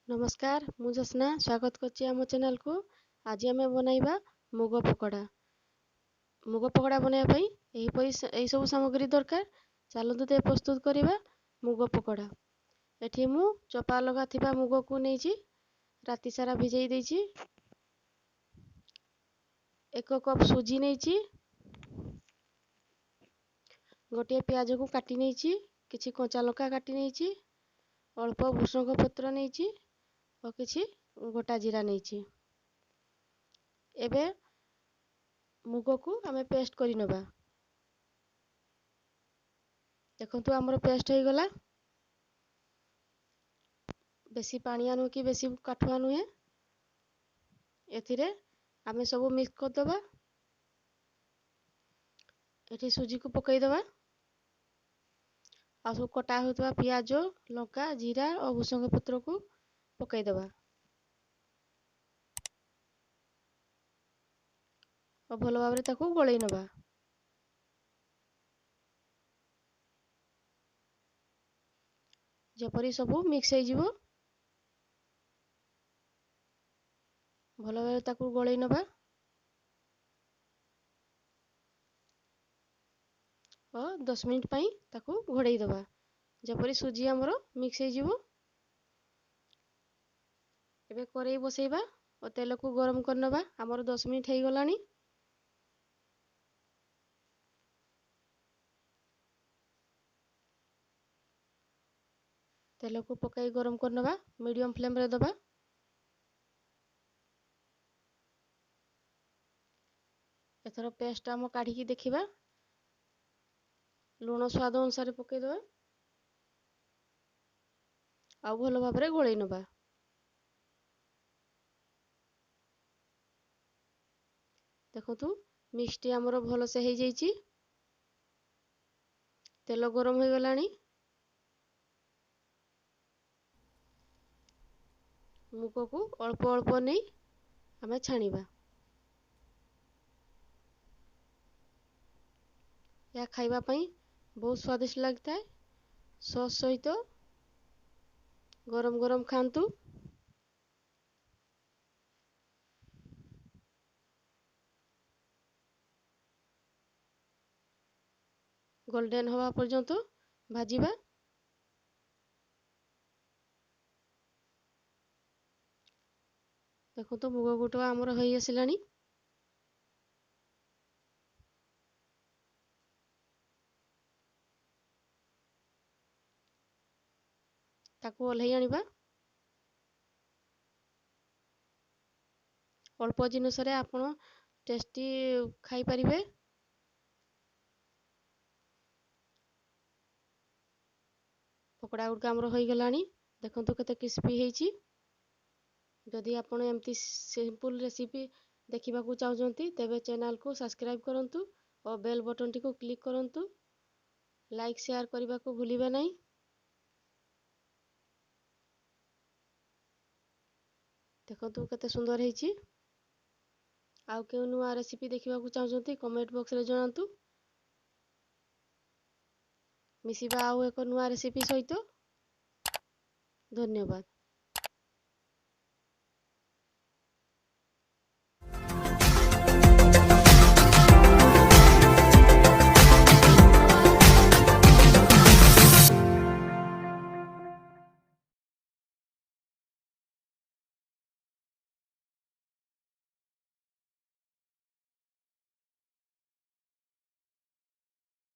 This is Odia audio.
ନମସ୍କାର, ମୁଁ ଜ୍ୟୋତ୍ସ୍ନା, ସ୍ୱାଗତ କରୁଛି ଆମ ଚ୍ୟାନେଲକୁ। ଆଜି ଆମେ ବନାଇବା ମୁଗ ପକୋଡ଼ା। ମୁଗ ପକୋଡ଼ା ବନାଇବା ପାଇଁ ଏହିପରି ଏହିସବୁ ସାମଗ୍ରୀ ଦରକାର। ଚାଲନ୍ତୁ ତେବେ ପ୍ରସ୍ତୁତ କରିବା ମୁଗ ପକୋଡ଼ା। ଏଠି ମୁଁ ଚୋପା ଲଗା ଥିବା ମୁଗକୁ ନେଇଛି, ରାତି ସାରା ଭିଜେଇ ଦେଇଛି। 1 କପ୍ ସୁଜି ନେଇଛି, ଗୋଟିଏ ପିଆଜକୁ କାଟି ନେଇଛି, କିଛି କଞ୍ଚା ଲଙ୍କା କାଟି ନେଇଛି, ଅଳ୍ପ ଭୃଷଙ୍ଗ ପତ୍ର ନେଇଛି ଓ କିଛି ଗୋଟା ଜିରା ନେଇଛି। ଏବେ ମୁଗକୁ ଆମେ ପେଷ୍ଟ କରିନେବା। ଦେଖନ୍ତୁ, ଆମର ପେଷ୍ଟ ହେଇଗଲା। ବେଶୀ ପାଣିଆ ନୁହେଁ କି ବେଶୀ କାଠୁଆ ନୁହେଁ। ଏଥିରେ ଆମେ ସବୁ ମିକ୍ସ କରିଦେବା। ଏଠି ସୁଜିକୁ ପକାଇଦେବା ଆଉ ସବୁ କଟା ହେଉଥିବା ପିଆଜ, ଲଙ୍କା, ଜିରା ଓ ଭୃଷଙ୍ଗ ପତ୍ରକୁ ପକାଇଦେବା ଓ ଭଲ ଭାବରେ ତାକୁ ଗୋଳେଇ ନେବା। ଯେପରି ସବୁ ମିକ୍ସ ହେଇଯିବ, ଭଲ ଭାବରେ ତାକୁ ଗୋଳେଇ ନେବା ଓ 10 ମିନିଟ୍ ପାଇଁ ତାକୁ ଘୋଡ଼େଇ ଦେବା, ଯେପରି ସୁଜି ଆମର ମିକ୍ସ ହେଇଯିବ। ଏବେ କରେଇ ବସେଇବା ଓ ତେଲକୁ ଗରମ କରିନେବା। ଆମର 10 ମିନିଟ୍ ହେଇଗଲାଣି। ତେଲକୁ ପକାଇ ଗରମ କରିନେବା, ମିଡ଼ିୟମ୍ ଫ୍ଲେମ୍ରେ ଦେବା। ଏଥର ପେଷ୍ଟ ଆମ କାଢ଼ିକି ଦେଖିବା। ଲୁଣ ସ୍ୱାଦ ଅନୁସାରେ ପକାଇଦେବା ଆଉ ଭଲ ଭାବରେ ଗୋଳେଇ ନେବା। ଦେଖନ୍ତୁ, ମିକ୍ସଟି ଆମର ଭଲସେ ହେଇଯାଇଛି। ତେଲ ଗରମ ହୋଇଗଲାଣି। ମୁଗକୁ ଅଳ୍ପ ଅଳ୍ପ ନେଇ ଆମେ ଛାଣିବା। ଏହା ଖାଇବା ପାଇଁ ବହୁତ ସ୍ୱାଦିଷ୍ଟ ଲାଗିଥାଏ। ସସ୍ ସହିତ ଗରମ ଗରମ ଖାଆନ୍ତୁ। ଗୋଲ୍ଡେନ୍ ହେବା ପର୍ଯ୍ୟନ୍ତ ଭାଜିବା। ଦେଖନ୍ତୁ, ମୁଗ ଗୁଟ ଆମର ହୋଇ ଆସିଲାଣି। ତାକୁ ଓହ୍ଲାଇ ଆଣିବା। ଅଳ୍ପ ଜିନିଷରେ ଆପଣ ଟେଷ୍ଟି ଖାଇପାରିବେ। ପକୋଡ଼ା ଗୁଡ଼ିକ ଆମର ହୋଇଗଲାଣି। ଦେଖନ୍ତୁ କେତେ କ୍ରିସ୍ପି ହେଇଛି। ଯଦି ଆପଣ ଏମିତି ସିମ୍ପଲ୍ ରେସିପି ଦେଖିବାକୁ ଚାହୁଁଛନ୍ତି, ତେବେ ଚ୍ୟାନେଲକୁ ସବସ୍କ୍ରାଇବ୍ କରନ୍ତୁ ଓ ବେଲ୍ ବଟନ୍ଟିକୁ କ୍ଲିକ୍ କରନ୍ତୁ। ଲାଇକ୍, ସେୟାର କରିବାକୁ ଭୁଲିବେ ନାହିଁ। ଦେଖନ୍ତୁ କେତେ ସୁନ୍ଦର ହେଇଛି। ଆଉ କେଉଁ ନୂଆ ରେସିପି ଦେଖିବାକୁ ଚାହୁଁଛନ୍ତି, କମେଣ୍ଟ ବକ୍ସରେ ଜଣାନ୍ତୁ। ମିଶିବା ଆଉ ଏକ ନୂଆ ରେସିପି ସହିତ। ଧନ୍ୟବାଦ।